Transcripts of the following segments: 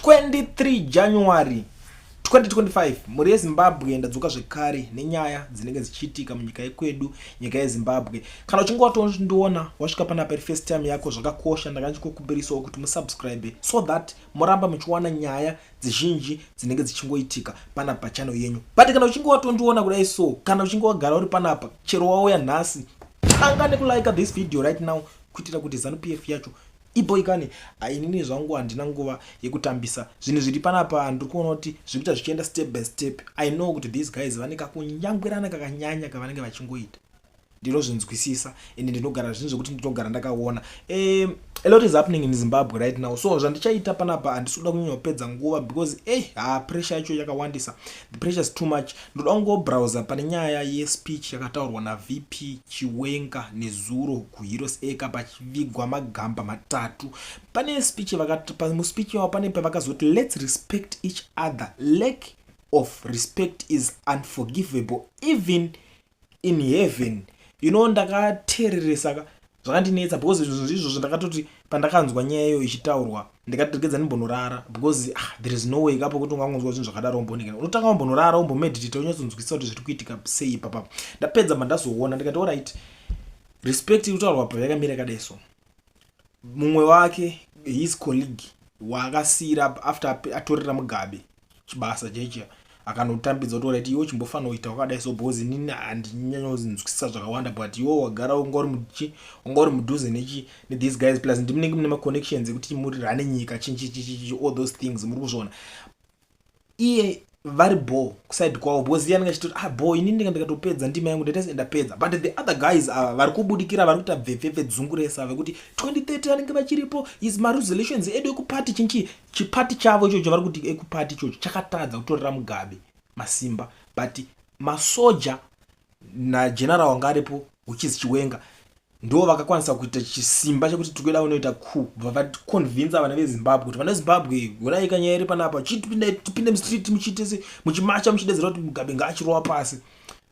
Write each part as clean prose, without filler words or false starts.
23 January 2025. Mhuri yeZimbabwe, ndadzoka zvekare nenyaya dzinenge dzichiitika munyika yekwedu, nyika yeZimbabwe. Kana uchinge watondiona wasvika panapa iri first time yako, zvakakosha, ndanga ndichikukumbirisawo kuti musubscribe so that muramba muchiwana nyaya dzizhinji dzinenge dzichingoitika panapa pachannel yenyu. But kana uchinge watondiona kudai so, kana uchinge wagara uri panapa, chero wauya nhasi, tanga nekulike this video right now kuitira kuti ZANU PF yacho iboikane. Inini zvangu handina nguva yekutambisa. Zvinhu zviri panapa ndiri kuona kuti zviri kuita zvichienda step by step. I know kuti these guys vane kakunyangwirana kakanyanya kavanenge vachingoita. Ndinozvinzwisisa ende ndinogara zvinhu zvekuti ndinogara ndakaona. A lot is happening in Zimbabwe right now, so zvandichaita panapa, handisi kuda kunyanya kupedza nguva because ha, pressure yacho yakawandisa. The pressure is too much. Ndoda kungobrowsa pane nyaya yespeech yakataurwa naVP Chiwenga nezuro kuHeroes Acre pachivigwa magamba matatu. Pane speech, muspeech yavo pane pavakazoti, "Let's respect each other. Lack of respect is unforgivable even in heaven." Ndakateereresa, zvakandinetsa because zvinhu izvozvo ndakatoti pandakanzwa nyaya iyo ichitaurwa, ndikati regedza ndimbonorara because, ah, there is no way kapo kuti ungangonzwa zvinhu zvakadaro umbonekana. Unotanga wambonorara, umbomeditata, unyatsonzwisisa kuti zviri kuitika sei ipapapo. Ndapedza, mandazoona, ndikati alright, respect iri kutaurwa pa yakamira yakadai. So mumwe wake, his colleague waakasiyira after atorera Mugabe chibasa chechiya, akanotambidza kuti alright, iwe chimbofanira kuita wakadai so because inini handinyanyonzwisisa zvakawanda, but iwe wagara unga uri muchi wanga uri mudhuze nechi nethese guys, plus ndimunenge mune maconnections ekuti muri rane nyika, chinchichichichi, all those things muri kuzviona. Iye vari bo kuside kwavo because iye anenge achitoti, "Ah, bo inini ndinga ndikatopedza ndima yangu, ndaita ndapedza." But the other guys ava vari kubudikira, vari kuita bvepfepfe dzunguresa vekuti 2030 vanenge vachiripo, is maresolutions edu ekupati, chinchi chipati chavo ichocho vari kuti ekupati ichocho chakatadza kutorera Mugabe masimba, but masoja nageneral wanga aripo, which is Chiwenga, ndo vakakwanisa kuita chisimba chekuti tikuda kunoita coup. Bva vaconvinsa vana veZimbabwe kuti, "Vana veZimbabwe, honai kanyaya iri panapa, chitipinde mustreet muchiite muchimacha, muchidedzera kuti Mugabe ngaachirova pasi."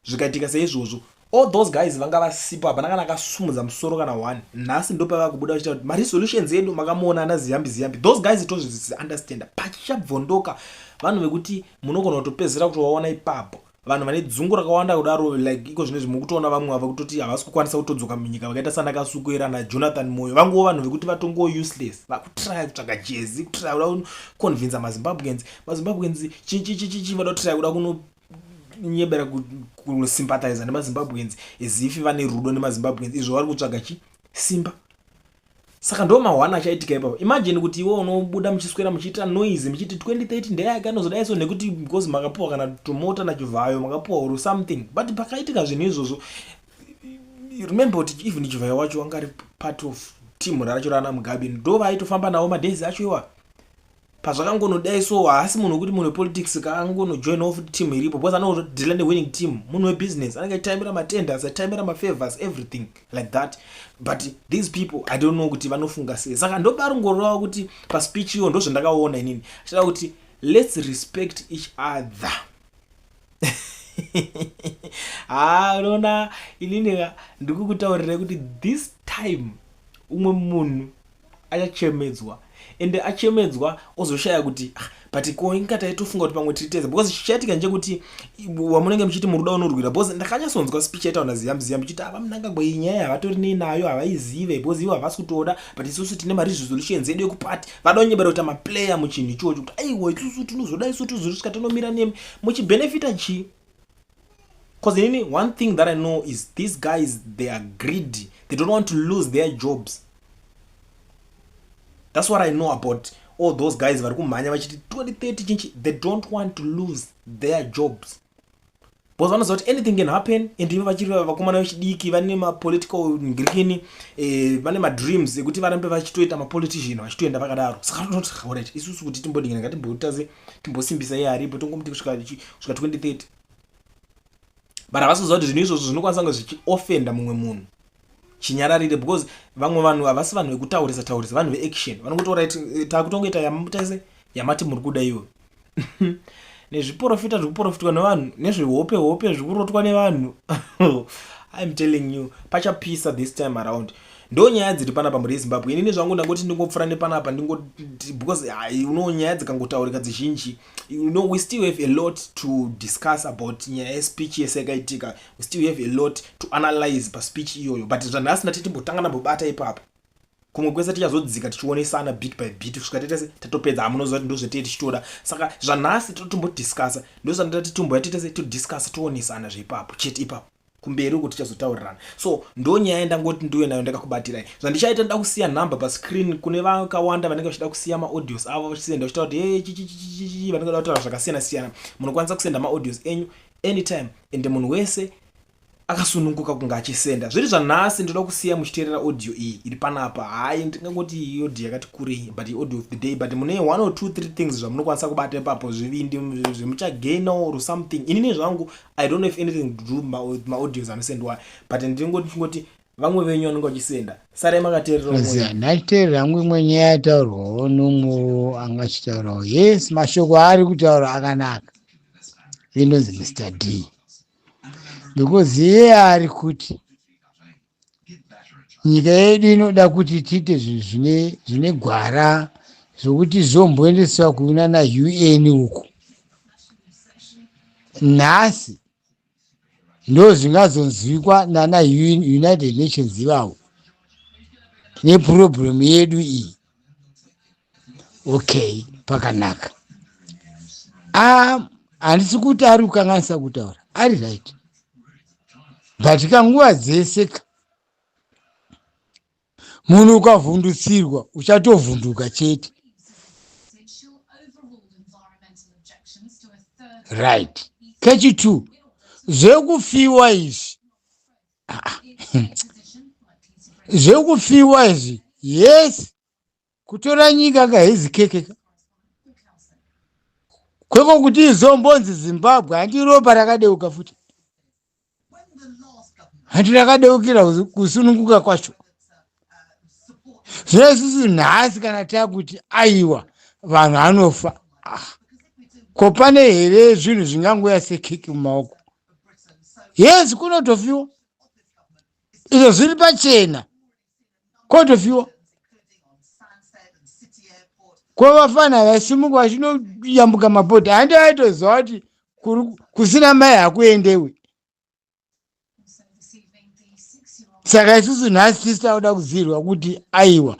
Zvikaitika seizvozvo, all those guys vanga vasipo, hapana kana akasumudza musoro kana one. Nhasi ndo pava kubuda vachiita kuti maresolutions edu. Makamuona ana Ziyambi Ziyambi, those guys tozviunderstanda. Pachabvondoka vanhu vekuti munogona kutopedzera kuti waona ipapo vanhu vane dzungu rakawanda kudaro. Like iko zvino izvi mukutoona vamwe vava kutoti havasi kukwanisa kutodzoka munyika, vakaita sana Kasukuwere naJonathan Moyo. Vanguwo vanhu vekuti vatongowo useless, vakutraya kutsvaga jezi, kutraya kuda kuconvinsa maZimbabweans, maZimbabweans chichichichichi, vada kutraya kuda kunonyebera kusympathiza nemaZimbabweans as if vane rudo nemaZimbabweans, izvo vari kutsvaga chi simba. Saka ndo mahwana achaitika ipapo. Imagine kuti iwe unobuda muchiswera muchiita noise muchiti 2030 ndeyake anozodai so nekuti because makapuwa kana tomota naChivhayo, makapuwa or something. But pakaitika zvinhu izvozvo, remember kuti even Chivhayo wacho wanga ari part of team racho rana Mugabe, ndo vaitofamba navo madays acho iwa. Pazvakangonodai so, haasi munhu wekuti munhu wepolitics kaangonojoinawo futi team iripo because anodeala newinning team. Munhu webusiness, anenge achitaimira matenders, achitaimira mafavors, everything like that. But these people, I don't know kuti vanofunga sei. Saka ndobarongorova kuti paspeech iyo, ndozvandakaona inini, achida kuti, "Let's respect each other." Ha, unoona, inini ndikukutaurirai kuti this time umwe munhu achachemedzwa, ende achemedzwa ozoshaya kuti, "Ah, but ko inga taitofunga kuti pamwe tiri tese." Because chichaitika ndechekuti wamunenge muchiti muri kuda unorwira, because ndakanyatsonzwa speech yaitaura naZiyambi Ziyambi chiti ava Mnangagwa, iyi nyaya havatori nei nayo, havaizive because ivo havasi kutoda, but isusu tine maresolutions edu ekupati. Vada kunyebera kuita maplayer muchinhu ichocho kuti aiwa, isusu tinozoda, isu tozosvika tonomira nemi muchibhenefita chii? Because inini, one thing that I know is these guys, they are greedy. They don't want to lose their jobs. That's what I know about all those guys vari kumhanya vachiti 2030 chinchi. They don't want to lose their jobs because vanoziva kuti anything can happen, and ivo vachiri vakomana vechidiki vane mapolitical ngirikini, vane madreams ekuti varambe vachitoita mapolitician, vachitoenda vakadaro. Saka vanoti, "Alright, isusu kuti timbodingana, ngatimbotase timbosimbisa iye aripo, tongomuti kusvika 2030." But havasi kuziva kuti zvinhu izvozvo zvinokwanisa kunge zvichiofenda mumwe munhu chinyararire, because vamwe vanhu havasi vanhu vekutaurisa taurisa, vanhu veaction. Vanongoti, "Alright, takutongoita yamutaise yamati muri kuda iwe." Nezviprofita zvikuprofitwa nevanhu, nezvehope hope zvikurotwa nevanhu, I'm telling you, pachapisa this time around. Ndo nyaya dziri panapa, mhuri yeZimbabwe. Inini zvangu ndangoti ndingopfuura nepanapa ndingo because nyaya dzikangotaurika dzizhinji. We still have a lot to discuss about nyaya yespeech yese yakaitika. We still have a lot to analyze paspeech iyoyo, but zvanhasi ndati timbotanga ndambobata ipapo. Kumwe kwese tichazodzika tichionesana bit by bit kusvika tete tatopedza. Hamunoziva kuti ndozvetee tichitoda. Saka zvanhasi totombodiscussa, ndozvandati tomboya tete todiscussa, toonesana zveipapo chete. Ipapo kumberi uko tichazotaurirana. So ndo nyaya yandangoti ndiuye nayo ndakakubatirai. Zvandichaita, ndoda kusiya nhamba pascreen kune vakawanda vanenge vachida kusiya maaudios avo, vachisenda vachitaura kuti hey, chichichichichi, vanenge vada kutaura zvakasiyana siyana. Munokwanisa kusenda maaudios enyu anytime, ende munhu wese akasununguka kunge achisenda. Zviri zvanhasi, ndoda kusiya muchiteerera audio iyi iri panapa. Hai, ndingangoti audio yakati kurei, but audio of the day, but mune one or two three things zvamunokwanisa kubata ipapo, zvivindi zvemuchagaina or something. Inini zvangu, I don't have anything to do with maaudios anosendwa, but ndingoti vamwe venyu vanenge vachisenda, sarai makateerera. Ndaiteerera hangu imwe nyaya yataurwawo nomwe anga achitaurawo. Yes, mashoko aari kutaura akanaka. Inonzi Mr D, because iye ari kuti nyika yedu inoda kuti tiite zvinhu zvine gwara, zvokuti zvomboendeswa kuna naUN uku. Nhasi ndo zvingazonzwikwa nana United Nations ivavo neproblem yedu iyi. Okay, pakanaka. Handisi kuti ari kukanganisa kutaura, ari right, but kanguva dzese ka munhu ukavhundutsirwa uchatovhunduka chete, right? Kechi2, zvekufiwa izvi, zvekufiwa izvi, yes, kutora nyika kahezi keke kweko kuti izombonzi Zimbabwe, handi ropa rakadeuka futi? Handi rakadeukira kusununguka kwacho? Zvino isusu nhasi kana takuti aiwa, vanhu anofa, ah. Ko pane here zvinhu zvingangoya sekeki mumaoko? Yes, kunotofiwa, izvo zviri pachena, kotofiwa. Ko vafana vaisimuka vachinoyambuka mabhodha, handi aitoziva kuti kusina mai hakuendewi? Saka isusu nhasi tisi takuda kuzirwa kuti aiwa,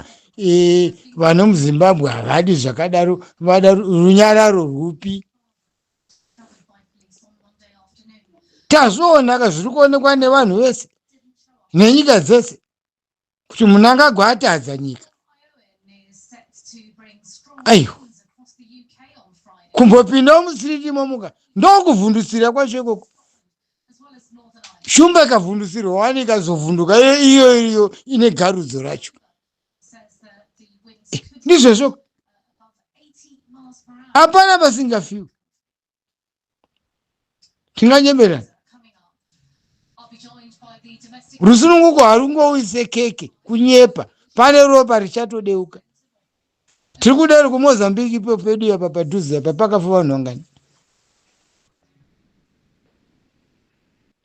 vano muZimbabwe havadi zvakadaro, vada runyararo rwupi? Tazvionaka, zviri kuonekwa nevanhu vese nenyika dzese kuti Munangagwa atadza nyika. Aiwa, kumbopindawo musiriti momuka, ndokuvhundutsira kwacho ikoko. Shumba ikavhundutsirwa wani, ikazovhunduka iyo iyo ine garudzo racho. Ndizvozvo, hapana pasingafiwi, tinganyemerana. Rusununguko harungouyise keke, kunyepa. Pane ropa richatodeuka. Tiri kudaro kuMozambique ipo pedu apa padhuze apa pakafa vanhu vangani?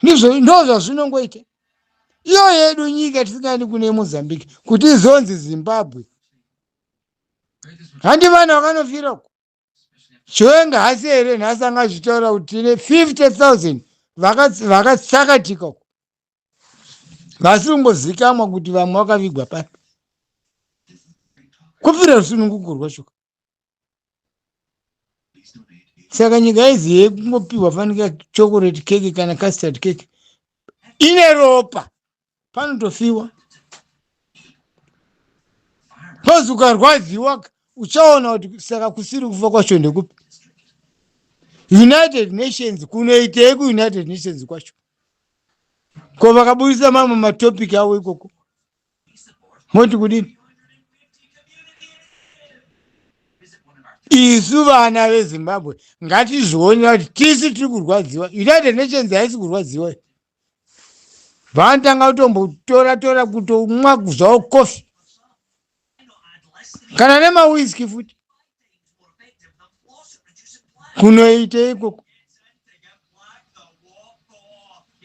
Ndizvo ndo zvazvinongoita. Iyo yedu nyika tisingaendi kune Mozambique kuti izonzi Zimbabwe, handi vanhu vakanofira uko? Chiwenga hasi here nhasi angazvitaura kuti tine 50 000 vakatsakatika uko, vasiri kumbozikamwa kuti vamwe vakavigwa papi, kupfira rusununguko rwacho? Saka nyika idzi yekungopiwa fanika chocolate cake kana custard cake, ine ropa, panotofiwa. Kozi ukarwadziwa uchaona kuti saka kusiri kufa kwacho ndekupi? United Nations kunoitei? KuUnited Nations kwacho ko vakabudisa mamwe matopic avo ikoko, moti kudini? Isu vana veZimbabwe ngatizvionera kuti tisi tiri kurwadziwa. United Nations haisi kurwadziwa. Vanotanga kutombotora tora, kutomwa zvavo kofi kana nemawiski futi. Kunoite ikoko,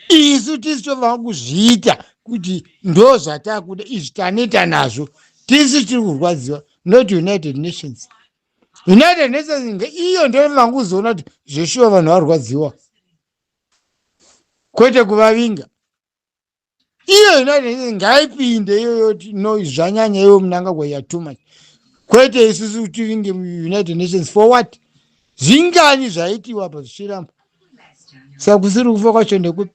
isu tisi tobva kuzviita. kuti ndo zvatakuda izvi, taneta nazvo, tisu tiri kurwadziwa, not United Nations. United Nations nge iyo ndofanira kuzoona kuti zveshuwa vanhu varwadziwa, kwete kuvavinga. Iyo United Nations ngaipinde iyoyo kuti no, zvanyanya, iwe Mnangagwa, ya too much. Kwete isusu tivinge United Nations for what? Zvingani zvaitiwa pa zvichiramba? Saka kusiri kufa kwacho ndekupi?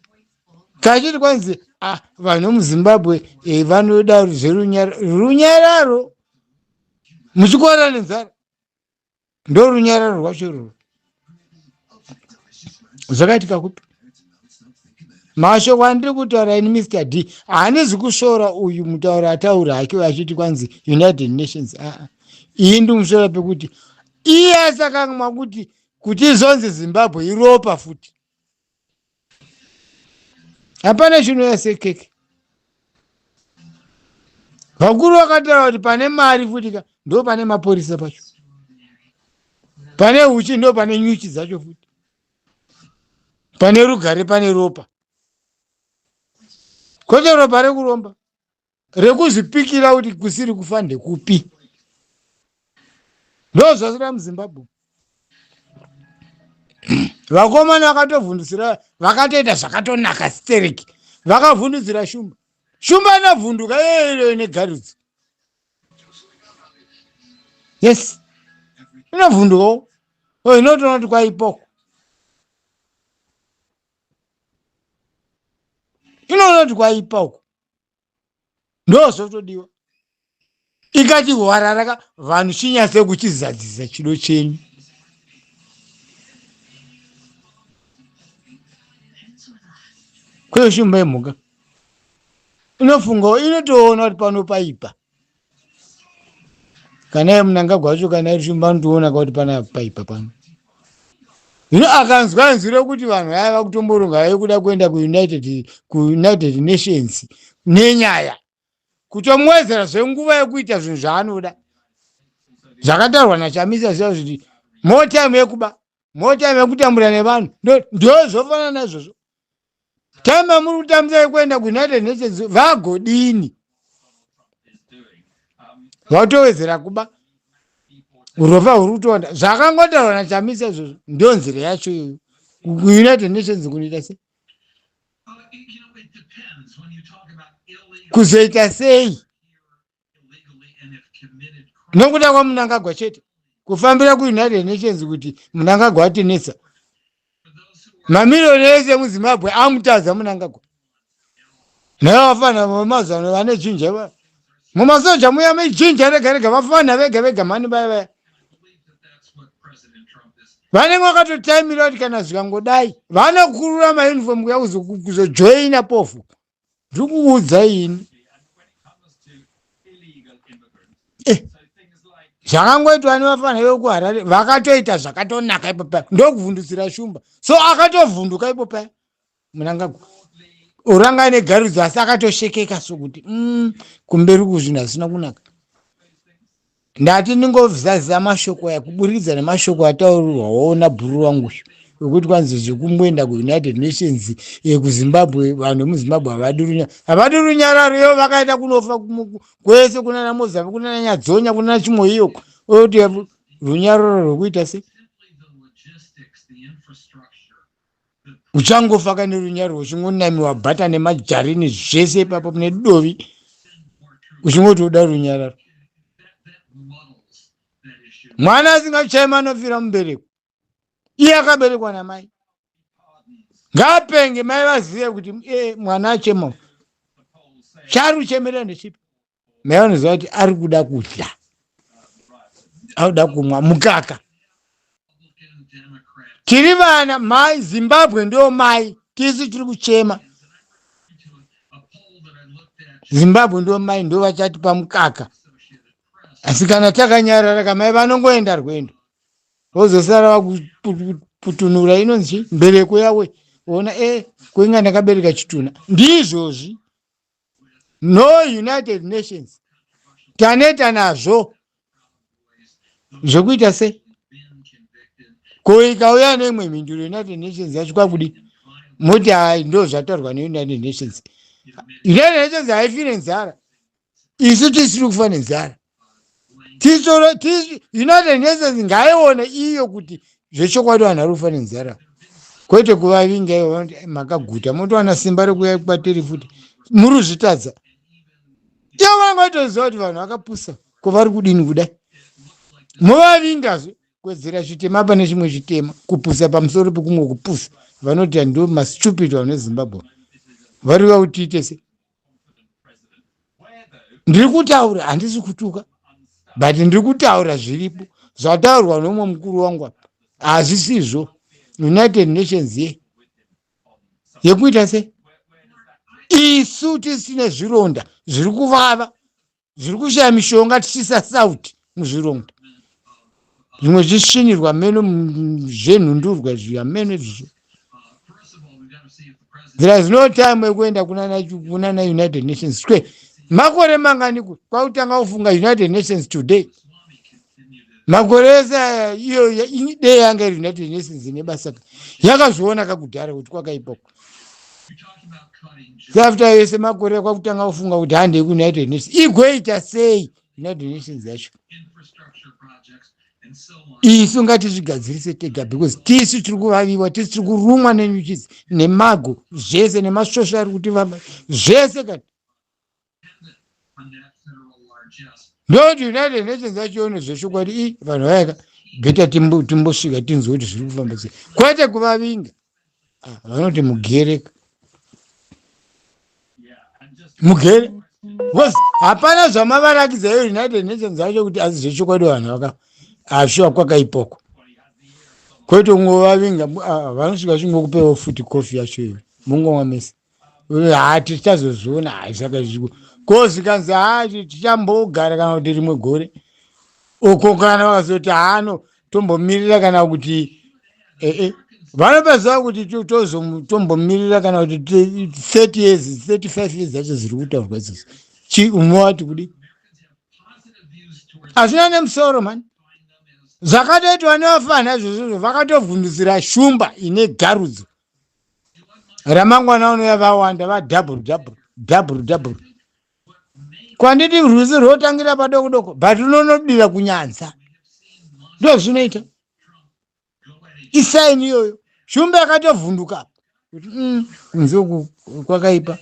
Kachiti kwanzi, ah, vanhu vemuZimbabwe vanoda zverunyararo, muchikora nenzara, ndo runyararo rwacho irworwo. Zvakaitika kupi? Mashoko andiri kutaura ini, Mr D, haanizi kusvora uyu mutauro ataura hake achiti kwanzi United Nations. Aa, iyi ndimusvora pekuti iye asakangamwa kuti izonzi Zimbabwe iropa futi. Hapana chinouya sekeke. Vakuru vakataura kuti pane mari futi ka ndo pane mapurisa pacho, pane uchi ndo pane nyuchi dzacho futi, pane rugare pane ropa, kwete ropa rekuromba, rekuzvipikira kuti kusiri kufa ndekupi. Ndo zvasira muZimbabwe. Vakomana vakatovhundusira, vakatoita zvakatonaka stereki, vakavhundutsira shumba. Shumba inovhunduka iyoyo negarudzo. Yes, inovhundukawo, inotoona kuti kwaipoko, inoona kuti kwaipa uko, ndo zvotodiwa. Ikati hwararaka vanhu, chinyatse kuchizadzisa chido chenyu. Kweyo shumba yemhuka inofungawo, inotoona kuti pano paipa. Kana iye Mnangagwa wacho, kana iri shumba, anotoona kuti pana paipa pano. Zvino akanzwa nzwi rekuti vanhu vaya vakutomboronga vaikuda kuenda kuUnited Nations nenyaya, kutomuwedzera zvenguva yekuita zvinhu zvaanoda, zvakataurwa naChamisa zviya zviti more time yekuba, more time yekutambura nevanhu. Ndo zvofanana naizvozvo. Time yamuri kutambisa yekuenda kuUnited Nations, vagodini? Vatowedzera kuba, urofa huri kutoanda. Zvakangotaurwa naChamisa izvozvo, ndo nzira yacho iyoyo. KuUnited Nations kunoita sei? Kuzoita sei? Nokuda kwaMnangagwa chete, kufambira kuUnited Nations kuti Mnangagwa atinetsa. Mamiriyoni ese emuZimbabwe amutadza Mnangagwa. Naye vafana vemazano vane jinja va mumasoja muya, mejinja rega rega, vafana vega vega mhani, vaya vaya vanenge vakatotaimira kuti kana zvikangodai vanokurura mauniform kuya kuzojoina pofu. Ndiri kuudza ini, zvakangoitwa nevafana vekuHarare, vakatoita zvakatonaka ipo paya, ndokuvhundutsira shumba. So akatovhunduka ipo paya Mnangagwa, uranga ane garudzo, asi akatoshekeka sokuti kumberi kuzvinhu hazvina kunaka. Ndati ndingozaza mashoko aya kuburikidza nemashoko ataurirwawo nabhuru wangu uyu wekuti kwanzi zvekumboenda kuUnited Nations, kuZimbabwe, vanhu vemuZimbabwe havadi runyararo. Ivo vakaenda kunofa kwese kunana Mozambique, kunana Nyadzonya, kunana Chimoio, oti runyararo rwekuita sei? Uchangofa kane runyararo uchingonamiwa bhata nemajarini zvese ipapo nedovi, uchingoti uda runyararo. Mwana asingachaima anofira mubereko, iye akaberekwa namai. Ngaapenge, mai vazive kuti mwana achema, chaari kuchemerera ndechipi. Mai vanoziva kuti ari kuda kudya, ari kuda kumwa mukaka. Tiri vana mai, Zimbabwe ndio mai, tisu tiri kuchema. Zimbabwe ndio mai, ndo vachatipa mukaka. Asi kana takanyarara kamai vanongoenda rwendo, vozosara vakuputunura inonzi mbereko yawe, ona kuinga ndakabereka chituna. Ndizvozvi, no United Nations, taneta nazvo zvekuita sei? Ko ikauya neimwe mhinduro United Nations yacho, kwakudi moti hai, ndo zvataurwa neUnited Nations. United Nations haifi nenzara, isu tisiri kufa nenzara. Tisoro United Nations ngaione iyo kuti zvechokwadi vanhu vari kufa nenzara, kwete kuvavinga ivo vanoti eh, makaguta motowana simba rekuuya kwatiri futi muri kuzvitadza. Ivo vanenge vatoziva kuti vanhu vakapusa, ko vari kudini kudai movavingazve kuwedzera chitema pane chimwe chitema, kupusa pamusoro pekumwe kupusa. Vanoti ndo mastupid vanhu veZimbabwe vari vautiite se ndiri kutaura, handisi kutuka, but ndiri kutaura zviripo zvataurwa nomumwe mukuru wangu apa. Hazvisizvo. United Nations ye yekuita se isu tisine zvironda zviri kuvava, zviri kushaya mishonga, tichiisa sauti muzvironda, zvimwe zvichisvinirwa meno, zvenhundurwa zviya meno izvozvo. There is no time yekuenda kunana United Nations. Sque makore mangani kwakutanga kufunga United Nations today? Makore ese aya iyo dei yanga iri United Nations ine basa, yakazviona kakudhara kuti kwakaipako. After yese makore kwakutanga kufunga kuti handei kuUnited Nations, igoita sei United Nations yacho? Isu ngatizvigadzirise tega, because tisu tiri kuvaviwa, tisu tiri kurumwa nenyuchidzi nemago zvese nemasvosvo ari kuti zvese kati ndoti United Nations yacho ione zvechokwadi i vanhu vayaka better timbosvika tinzwe kuti zviri kufamba sei, kwete kuvavinga. Ah, vanoti mugereka mugere because hapana zvamavarakidza iyo United Nations yacho kuti asi zvechokwadi vanhu vaka ashuwa kwakaipoko, kwete kungovavinga. Ah, vanosvika chingokupewo futi kofi yacho iyo mungomwa mese. Ha, tichazozviona. Hai, saka zviko ko zvikanzi ha, tichambogara kana kuti rimwe gore uko, kana vakazoti hano tombomirira kana kuti ee vanopaziva kuti tombomirira kana kuti 30 years, 35 years dzacho zviri kutaurwa idzodzo, chi umowati kudi hazvina nemusoro mani. Zvakatoitwa nevafana izvozvozvo, vakatovhundusira shumba ine garudzo. Ramangwana unouya vawanda vadouble double double double. Kwanditi rwizi rwotangira padoko doko, but runonodira kunyanza, ndo zvinoita isaini iyoyo. Shumba yakatovhunduka kuti kunze uku kwakaipa.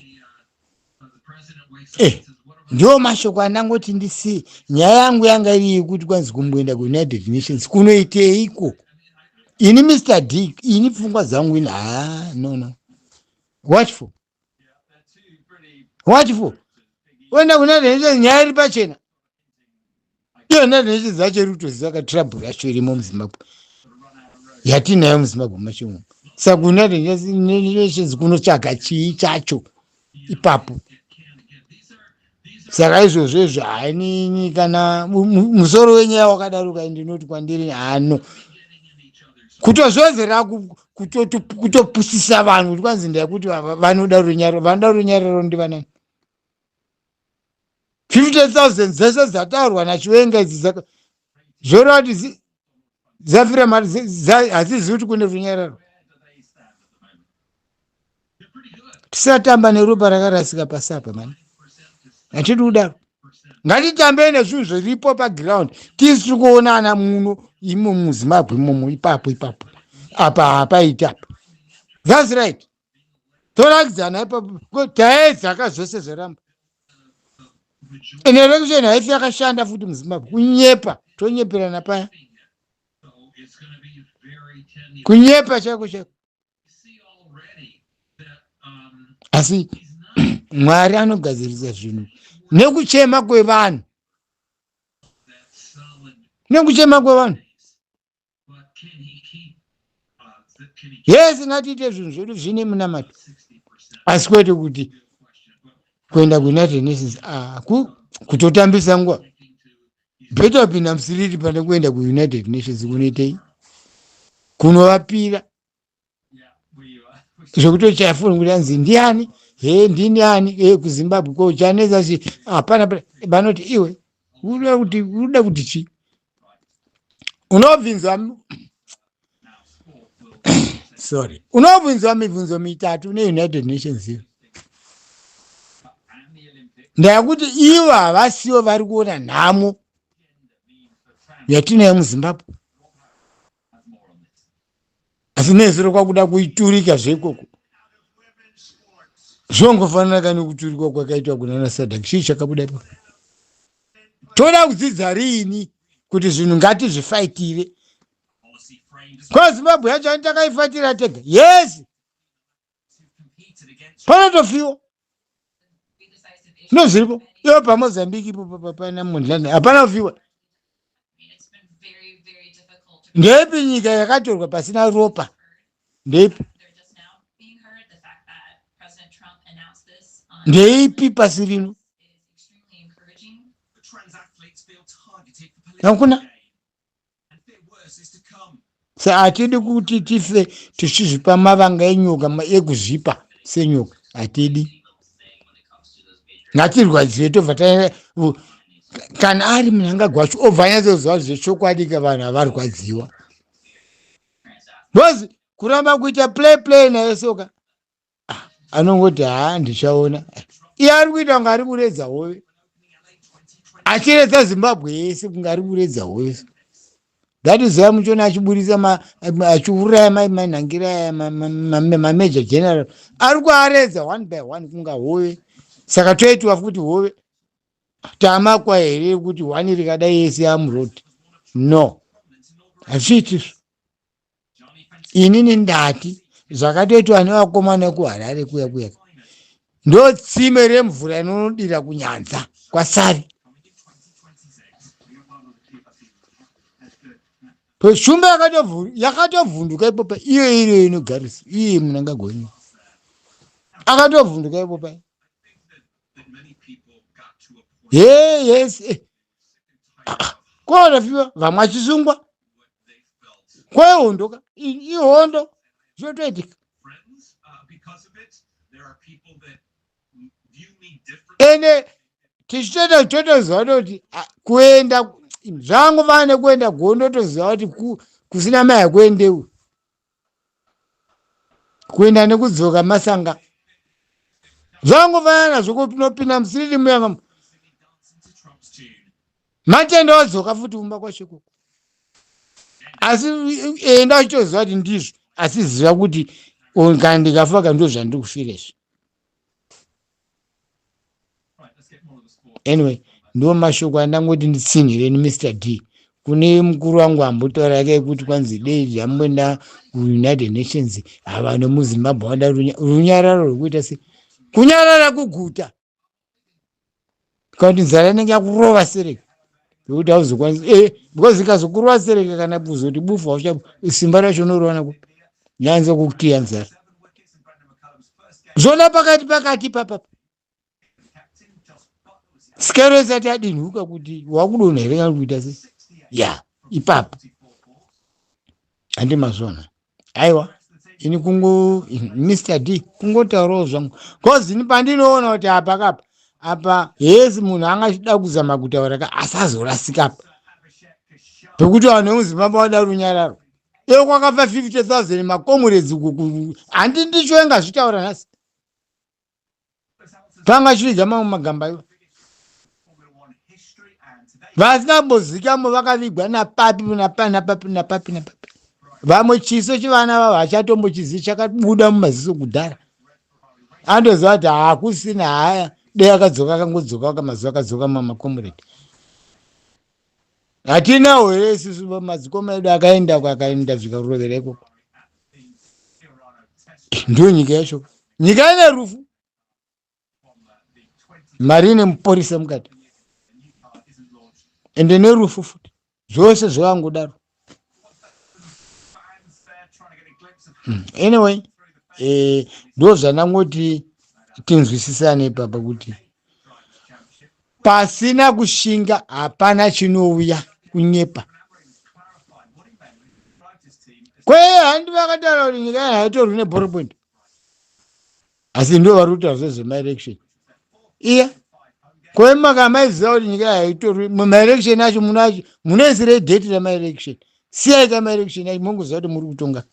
Ndiwo mashoko andangoti ndisiye. Nyaya yangu yanga iri yekuti kwanzi kumboenda kuUnited Nations kunoiteiko? Ini Mr D, ini pfungwa dzangu ini, ha, no, what for? What for oenda kuUnited Nations? Nyaya iri pachena iyo. United Nations yacho iri kutoziva katrouble yacho irimo muZimbabwe, yatinayo muZimbabwe macho umu. Saka United Nations kunotsvaga chii chacho ipapo? Saka izvozvo izvo hainini kana musoro wenyaya wakadaruka. Ndinoti kwandiri hano kutozvozera kutopusisa vanhu kuti kwanzi ndeyekuti vanoda runyararo, vanoda runyararo ndivanani? 50,000 dzese dzataurwa naChiwenga idzi zvoreva kuti dzafira mari, hadzizivi kuti kune runyararo. Tisatamba neropa rakarasika pasi apa mani, hatidi kudaro. Ngatitambei nezvinhu zviripo paground. Tisi tiri kuonana muno imo muZimbabwe imomo, ipapo ipapo, apa hapaiti apa. That's right, torakidzana ipapo. Taedzaka zvose zvaramba. Ine election haifi yakashanda futi muZimbabwe. Kunyepa, tonyeperana paya, kunyepa chaiko chaiko. Asi Mwari anogadzirisa zvinhu nekuchema kwevanhu, nekuchema kwevanhu. Yes, ngatiite zvinhu zvedu zvine munamato, asi kwete kuti kuenda kuUnited Nations. Ah, kutotambisa nguva. Better pinda musiriri pane kuenda kuUnited Nations. Kunoitei? Kunovapira zvekutochaya foni kuti anzi ndiani? He, ndini ani? E, kuZimbabwe ko chanetsa chi? Hapana. Vanoti iwe uda kuti chi unobvinzwa, sorry, unobvinzwa mibvunzo mitatu neUnited Nations iyo. Ndakuti ivo havasivo vari kuona nhamo yatinayo muZimbabwe, asi nezuro kwakuda kuiturika zveikoko zvongofanana ka nekuturikwa kwakaitwa kunana Sadak. Chii chakabuda ipapo? Toda kudzidza riini kuti zvinhu ngatizvifaitire? KwaZimbabwe yacho ani takaifaitira tega? Yes, panotofiwa ndozviripo ivo paMozambique ipo pana Mondlane hapana kufiwa. Ndeipi nyika yakatorwa pasina ropa? Ndeipi? Ndeipi pasi rino? Hakuna. Sa hatidi kuti tife tichizvipa mavanga enyoka ekuzvipa senyoka, hatidi. Ngatirwadziwe tobva ta kana ari Mnangagwa wacho obva anyatsoziva zvechokwadi ka vanhu havarwadziwa, because kuramba kuita play play naye soka, ah, anongoti haa ndichaona. Iye ari kuita kunge ari kuredza hove, achiredza Zimbabwe yese kunge ari kuredza hove. That is why muchiona achiburitsa, achiuraya manhangira aya, mamajor general ari kuaredza one by one kunga hove. Saka toitiwa futi hove tamakwa here kuti one rikadai yese yamuroad? No, hazviitisvo. Inini ndati zvakatoitwa nevakomana kuHarare kuya kuya, ndo tsime remvura inonodira kunyanza kwasari. Shumba yakatovhunduka ipopa iyo iriyo inogarisa iye Mnangagwa akatovhunduka ipopa. Ye yes, eh. Korafiwa vamwe achisungwa kwehondo ka, ihondo zvinotoitika. Ende tichitoita totoziva kuti kuenda zvangu vane kuenda gondo, toziva kuti kusina mai hakuendewi, kuenda nekudzoka masanga. Zvangofanana nazvo kunopinda musiriri muya, matenda wadzoka futi kumba kwacho ikoko. Asi enda uchitoziva kuti ndizvo, asi ziva kuti kana ndikafa ka ndo zvandiri kufira izvi. Anyway, ndo mashoko andangoti nditsinhireni Mr D. Kune mukuru wangu ambotaura yake yekuti kwanzi dei zvamboenda kuUnited Nations, hava nemuZimbabwe vada runyararo rwekuita se kunyarara kuguta, kana kuti nzara inenge yakurova sereka zvekuti hauzokwanisi, because ikazokurova sereka kana kuzoti bufu haucha simba racho unoriwana kupi? Nyanza kukiya nzara zvona pakati pakati papapa sikero isati yadinhuka kuti wakudonha here kana kuita sei ya ipapo handi mazvona. Aiwa, ini kungo Mr D kungotaurawo zvangu, cause ini pandinoona kuti apa kapa apa hesi munhu angachida kuzama kutaura ka asazorasika pa pekuti vanhu vemuZimbabwe vada runyararo, iyo kwakafa 50 000 makomuredzi. Handi ndicho ingazvitaura nhasi panga chiviga mamwe magamba iwa vasina kumbozikamo vakavigwa napapi napapi napapi napapi napapi. Vamwe chiso chevana vavo hachatombochizivi, chakabuda mumaziso kudhara. Andoziva kuti hakusina haya, dei akadzoka akangodzoka kamazuva akadzoka mamakomuredi. Hatinawo here isusu madzikoma edu akaenda akaenda zvikarovera ikoko? Ndiyo nyika yacho, nyika ine rufu, mari ine muporisa mukati, ende nerufu futi, zvose zvavangodaro. Anyway, ndo zvandangoti tinzwisisane ipapa kuti pasina kushinga hapana chinouya. Kunyepa kweye, handi vakataura kuti nyika haitorwi neballpoint, asi ndo vari kutaura zvezvemaelection iya. Kwemaka maiziva kuti nyika haitorwi maelection acho, munoisirei date ramaelection? Siyai kamaelection acho, mongoziva kuti muri kutonga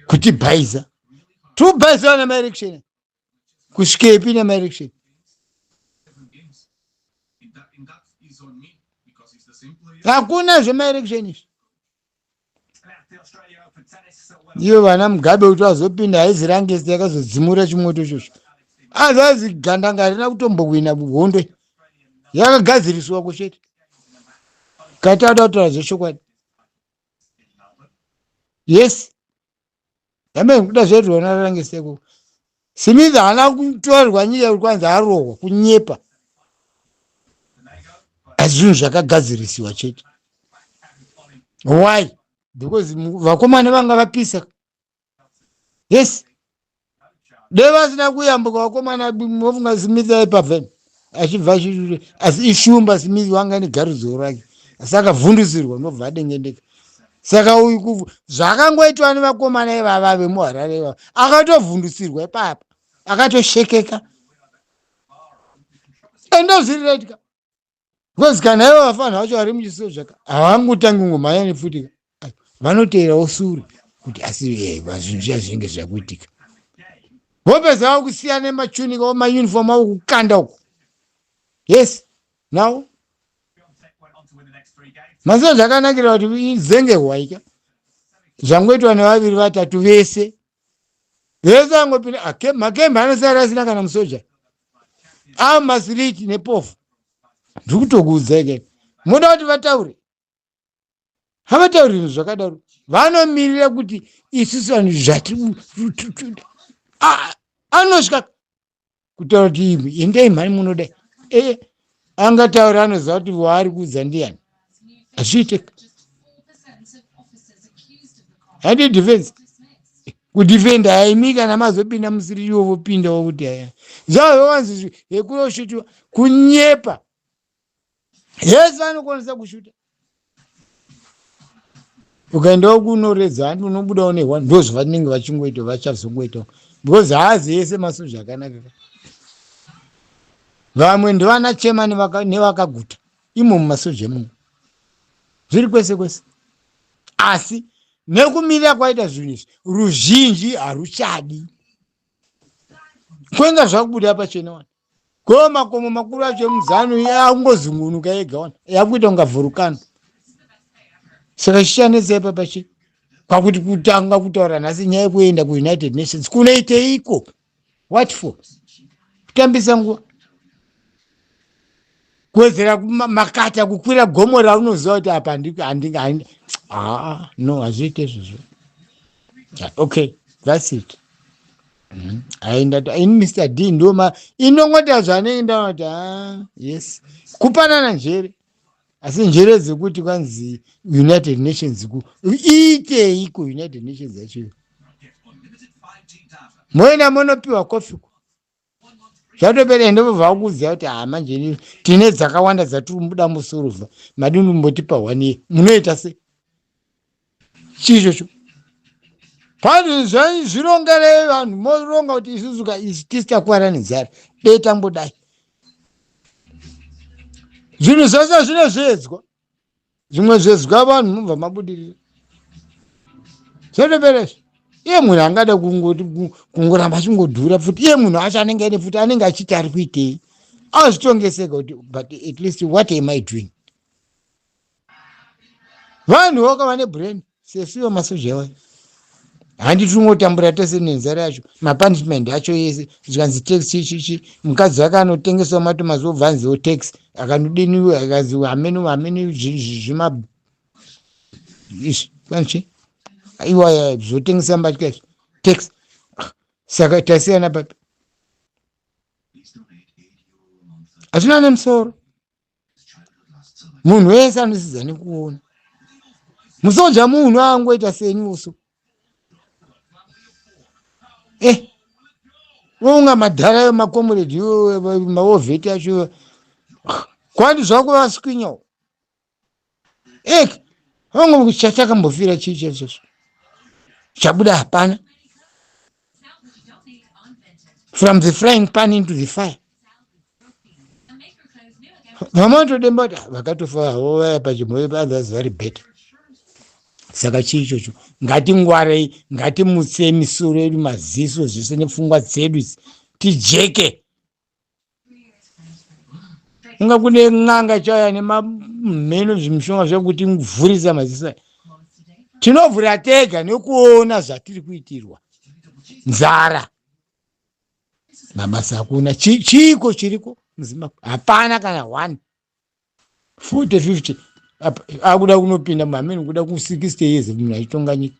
kutibhaiza, tubhaiziwa namaelection. Kusvikepi nemaelection? Hakuna zvemaelection izvi. Iyo vana Mugabe kuti vazopinda haizi rangesi yakazodzimura chimoto ichocho. Otherwise gandanga harina kutombowina hondo yakagadziriswa kuchete. Kati ada kutaura zvechokwadi. Yes. Amen kuda zvedu vana rangesi yako. Smith haana kutorerwa nyika kuti kwanzi arohwa kunyepa. Asi zvinhu zvakagadzirisiwa chete. Why? Because vakomana vanga vapisa. Yes. Dai vasina kuyambuka vakomana mofunga Smith aipavheni achibva asi ishumba Smith wanga negarudzo rake asi akavhundusirwa ndobva adengendeka. Saka uyu zvakangoitwa nevakomana ivava vemuHarare ivava akatovhundusirwa ipapa akatoshekeka endozviriraitika because kana ivo vafanha vacho vari muchisoja havangotangi kungomhanya nepfuti vanoteerawo sure kuti asi zvinhu zviya zvinenge zvakuitika vopedza vakusiyana nemachunika omauniform avo kukanda uko. Yes, now masoja zvakanakira kuti izenge hwaika zvangoitwa nevaviri vatatu vese vese angopinda makembe anosara asina kana musoja amasiriti nepofu. Ndiri kutokuudzai ke muda kuti vataure, havatauri zvinhu zvakadaro. Vanomirira kuti isusu vanhu zvati anosvika kutaura kuti imi endai mhani munodai e angataura anoziva kuti waari kuudza ndiani. Hazviiteka handi defense kudefenda haimi kana mazopinda musiri iwo vopindawo kuti haya zvavo wanzi yekunoshutiwa kunyepa. Yes, vanokwanisa kushuta ukaendawo kunoredza handi unobudawo nehwa. Ndo zvavanenge vachingoita, vachazongoitawo because haazi ese masoja akanaka. Vamwe ndivana chema nevakaguta imo mumasoja imomo, zviri kwese kwese. Asi nekumirira kwaita zvinhu izvi, ruzhinji haruchadi kwenga zvakubuda pachena wani. Ko makomo makuru acho emuZanu akungozungunuka ega wani, yakuita kunga volcano. Saka chichanetsa ipapa chi kwakuti kutanga kutaura nhasi nyaya yekuenda kuUnited Nations kunoiteiko? What for? Kutambisa nguva, kuwedzera makata kukwira gomo raunoziva kuti apa handinga. Haa, no, hazviite izvozvo. Okay, that's it. Aenda ini Mr D ndoma inongota zvanenge ndaona kuti ah, yes, kupanana njere, asi njere dzekuti kwanzi United Nations ku iitei kuUnited Nations yacho, moenda monopiwa kofi zvatopera. Ende vobva vakuziva kuti ha manje tine dzakawanda dzatiri mubuda musuruvha madini kumbotipa one year, munoita sei? Chii ichocho? Pane zvirongerei vanhu moronga kuti isusu ka isi tisi takuwara nenzara dei tambodai zvinhu zvese zvine zviedzwa zvimwe zvezwa vanhu mobva mabudirira zvatopera izvi. Iye munhu angada kungoramba achingodhura futi, iye munhu acho anenge aine futi anenge achiti ari kuitei, azvitongeseka kuti but at least what am I doing? Vanhu vakava nebrain sesuyo masoja iwayo handi tingotambura tese nenzara yacho, mapunishment acho yese zvikanzi tax chichichi. Mukadzi wake anotengeswa matomasi obva anziwo tax, akanodiniwe akanzi hamene hamene zvima izvi kwanchi iwaya zvotengesa mbatya izvi tax. Saka tasiyana papi? Hazvina nemusoro. Munhu wese anodzidza nekuona musoja, munhu angoita seni uso eh unga madhara ayo makomuredi maovheti acho kwandi zvako vaswinyawo ek vangu chatakambofira chii chaizvozvo chabuda hapana. From the frying pan into the fire. Vamatodemba kuti vakatofa havo vaya pachimhoyo, others vari better. Saka chii ichocho? Ngatingwarei, ngatimutsei misoro yedu, maziso, zvese nepfungwa dzedu idzi. Tijeke. Unga kune n'anga chaya nemamheno zvimishonga zvekuti vhurisa maziso. Tinovhura tega nekuona zvatiri kuitirwa. Nzara. Mabasa hakuna. Chiiko chiriko muZimbabwe? Hapana kana one. 40 50 akuda kunopinda muhameni kuda ku 60 years munhu achitonga nyika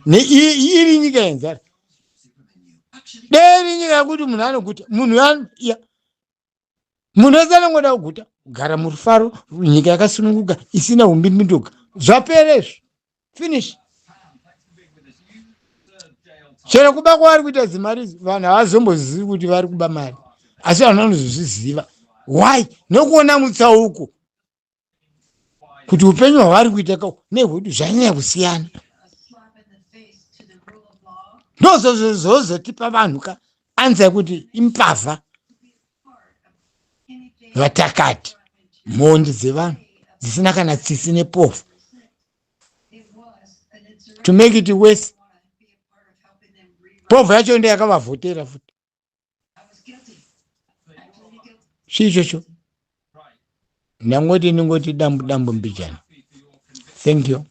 iri nyika yenzara deri nyika yekuti munhu anoguta munhu ya munhu wese anongoda kuguta kugara murufaro nyika yakasununguka isina umbimbindoga zvapera izvo finish chero kuba kwavari kuita dzimari vanhu havazombozivi kuti vari kuba mari asi vanhu vanozozviziva why nokuona mutsauko kuti upenyu hwavari kuita ka nehwedu zvanyanya kusiyana ndozvozotipa vanhu ka anza yekuti imbavha vatakati mhondi dzevanhu dzisina kana tsitsi nepofu to make it worse povha yacho ndo yakavavhotera futi chii ichocho ndangoti ndingoti dambu dambu mbijana thank you.